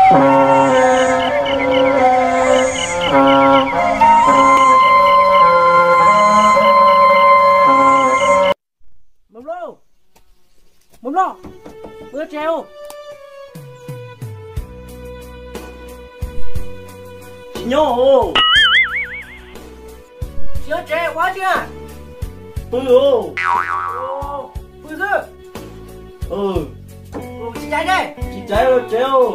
Mus Nplooj, mus Nplooj, pw tsev os. Tsis nyob os. Tsis nyob tsev ua dab tsi na? Pw os. Pw xwb. Tsis caiv tsev? Tsis caiv los tsev os.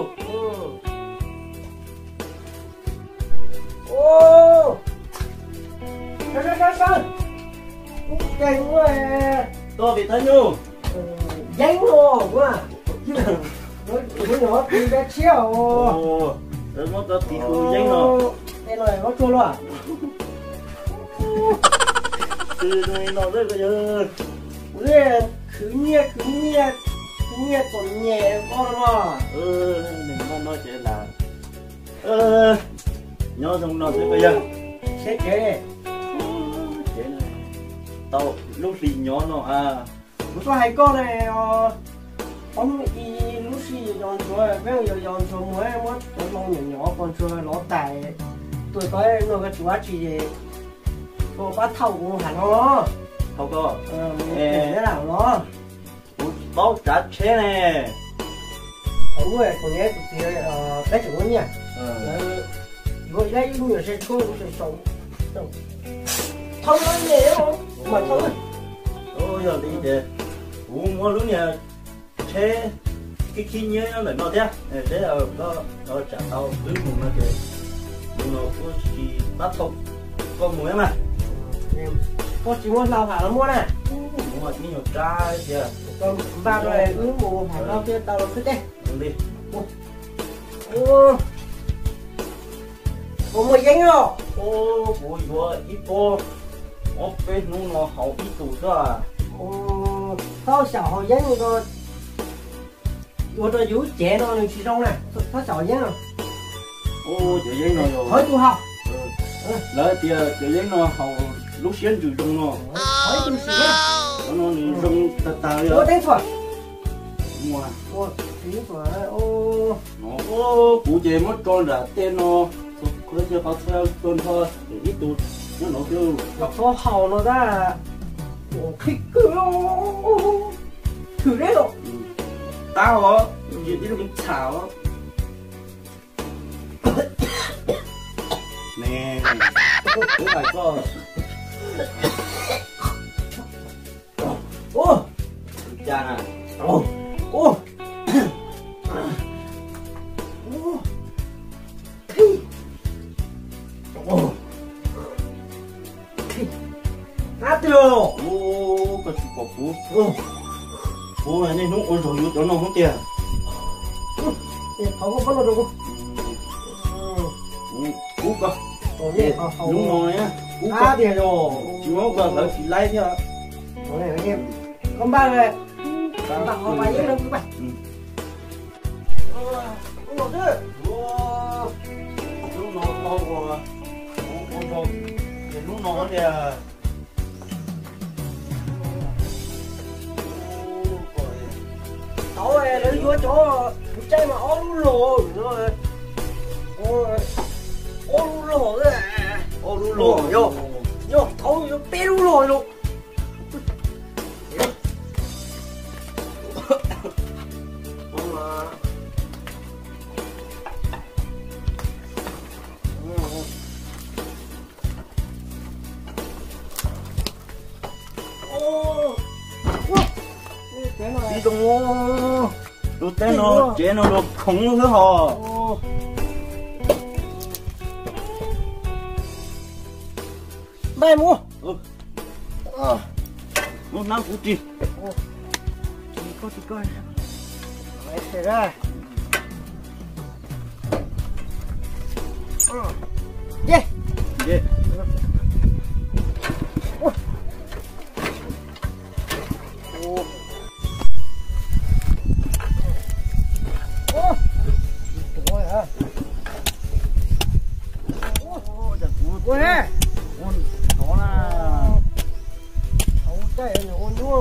Sawv sawv sawv sawv. Ub, koj vim thab nyuj. Yeeb no, ua, ua nyuam qhuav tiv dab tshiab os. Muab tau tiv hu yeeb no. Es no muab tsuag luaj. Tus no xwb ko yog. Khwv nyiaj khwv nyiaj, khwv nyiaj txom nyem ko no. Noj no ces lam nyob zoo no xwb ko yog. Seb tsev, tau lub hli nyob no a. Kuv tuaj hais koj na, poob ib lub sij yos ntsuav, peb yos yos ntsuav mus muab cov hlau nyuam nyuam pos ntsuag lov tais, tuaj tau no koj tsis ua dab tsi es, koj pab thauj kuv hais no. Thauj koj? Los. Kuv tsis paub tsav tsheb ne. Thaum ub kuv niam tus txiv peb tseem muaj nyiaj, lawv yuav ib lab ib nyuag se tshuab kuv tseem sau. Thauj lub niag mas thauj. Yog li ces kuv muab lub niag tsheb khib khib nyiab nyob ntawm no thiab, seb koj tsam tau twb mus no ces mus no kuv tsis pab thauj koj mus thiab mas. Koj tsis muab hlau ham los muab na? Muab ib nyuag rab tiag. Koj npaj rau wb mus ham hlau thiaj tau los khwb teb. Li. Puas muaj yeeb os? Kuv yuav ib pob, ob peb hnub no haus ib tug xwb. Txhob xyaum haus yeeb ko, ua rau yus cev no nws tsis zoo na, txhob xyaum yeeb no. Cov yeeb no yog thov ib tug haus. Lawv tias cov yeeb no haus lub siab ntsws zoo no. Thov ib tug sim na. Cov no nws zoo tag tag li. Ua teeb txhua. Ua teeb txhua. Kuv ces muab tso nram tej no, qhov txhia qhov txhia tso nrho, ib tug nyob no xwb. Txhob haus no tab, qhib kawg. Thwm deb los. Qab os, tib lub txham os. Ne, kuv hais koj. Ua cas na? Ab, twg os? Koj tsis pom kuv. Kuv niaj hnub ua zog yuav cov no hub tiag. Thov koj pab no rau kuv. Kuv koj. Hnub no kuv koj tiag, tsis muab koj lawv tsis laib thiab. Koj npaj, npaj qhov pas yeeb rau kuv. Hnub no tau ua, ua zog, ces hnub no tias tau lawv yuav cov kuv caij mas ob lub log no, ob lub log, ob lub log yog, yog tau yuav peb lub log no. Tib zoo, tus teb no tsev no los khoov xwb hos. Npaj mus. Hnab kuv ris. Ua nyuaj,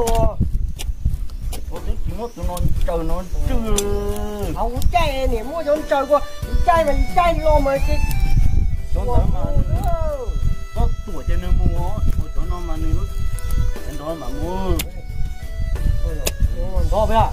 twb tsis muab tus no tsaws no tswj. Niam muab cov ntsaws kua, yus caij mas yus caij los mas ces cov ntawd mas nws txhob tuam ces nws mus, ua cov no mas nws lub cev nrov mas mus. Nrov peb.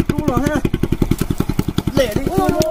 Tub los lem li.